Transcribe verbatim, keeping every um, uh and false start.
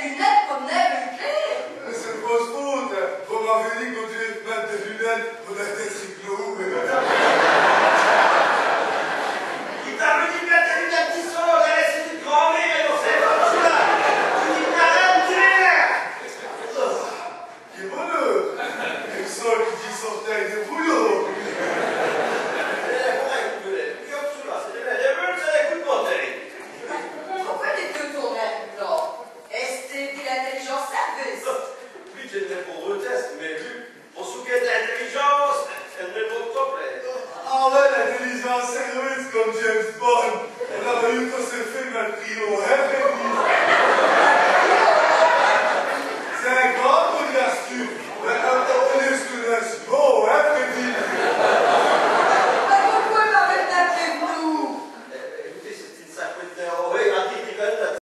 Lunètes come n'in v'lez clé. C'èst d' vosse faute, hin. Vos m'avîz dit qu'on d'veut mète dès lunètes po n' nén-st-èsse riclô. I t'aveut dit mète dès lunètes di solèy, dins l' sicré di granmére, Joseph. Tè, tè, tè, tè. Qué bouneûr. Èt ça qui dit sôrti dè bouyon. Èt vwèyez, ècoutez, come ça, c'èst dès mèrdès, c'èst dès coûps d' botèye. Poqwè lès deûs toûrnèz la ? Èst-ce di l'intèlijance sèrvice ? Vite, dji n'é nén po grotèsque, mins vus, on souquèt d'intèlijance, èle n'è vaut qu' top, hin. Ah wè, l'intèlijance sèrvice, come James Bond. On-aveut vèyu tos sès films, èl trio, hin.